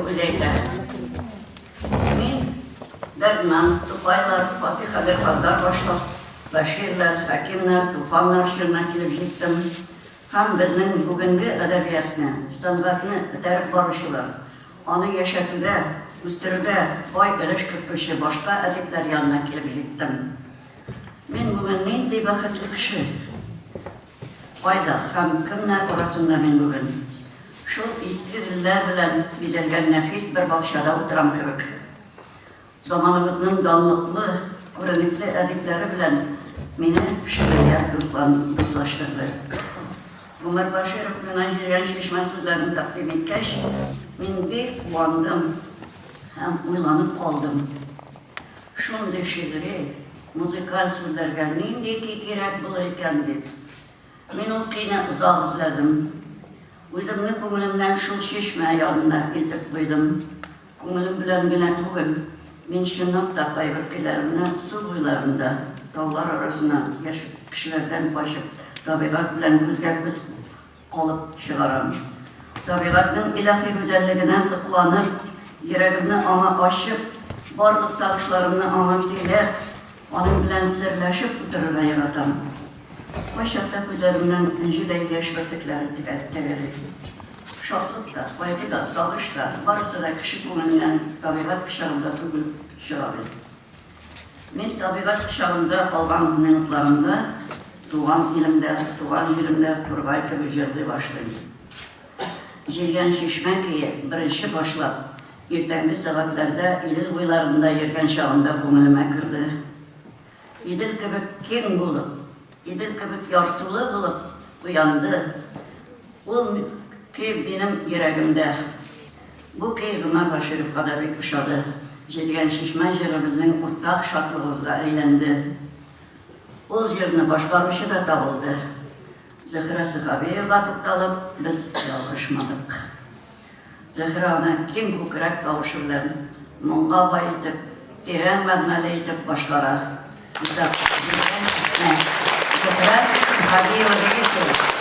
үзе әйтә. Мин Дәрдмәнд, Тукайлар, Фатих Әмирханнар башлап, Бәширләр, Хәкимнәр, Туфаннар чорына килеп җиттем һәм безнең бүгенге әдәбиятны, сәнгатьне этәреп баручылар, аны яшәтүдә, үстерүдә бай өлеш кертүче башка әдипләр янына килеп җиттем. Мин бүген нинди бәхетле кеше! Кайда һәм кемнәр арасында мин бүген? Шул изге гөлләр белән бизәлгән нәфис бер бакчада утырам кебек. Заманыбызның данлыклы, күренекле әдипләре белән мине шигърият дуслаштырды. Гомәр Бәширов миңа Җирән чишмә сүзләрен тәкъдим иткәч, мин бик куандым һәм уйланып калдым. Шундый шигъри, музыкаль сүзләргә нинди көй кирәк булыр икән дип, мин ул көйне озак эзләдем. Үземне күңелемнән шул чишмә янына илтеп куйдым. Күңелем белән генә түгел, мин чынлап та кайбер көйләремне су буйларында, таулар арасына, яшь кешеләрдән качып, табигать белән күзгә-күз Калып чыгарам. Табигатьнең илаһи гүзәллегенә сокланып, йөрәгемне аңа ачып, барлык сагышларымны аңа сөйләп, аның белән серләшеп утырырга яратам. Кайчакта күзләремнән энҗедәй яшь бөртекләре тәгәри. Шатлык та, кайгы да, сагыш та, барысы да кеше күңеленнән табигать кочагында түгелеп чыга бит. Мин табигать кочагында калган минутларымда туган илемдә, туган җиремдә тургай кебек җырлый башлыйм. Җилгән чишмә көе беренче башлап, иртәнге сәгатьләрдә Идел буйларында йөргән чагымда күңелемә керде. Идел кебек киң булып, Идел кебек ярсулы булып уянды ул көй минем йөрәгемдә. Бу көй Гомәр Бәшировка да бик ошады. Җидегән чишмә җыры безнең уртак шатлыгыбызга әйләнде. Ул җырны башкаручы да табылды. Зөһрә Сөхәбиевага тукталып, без ялгышмадык. Зөһрә аны киң күкрәк тавышы белән, моңга бай итеп, тирән мәгънәле итеп башкара. Итак, Җидегән чишмә, Зөһрә Сөхәбиева дигез ул!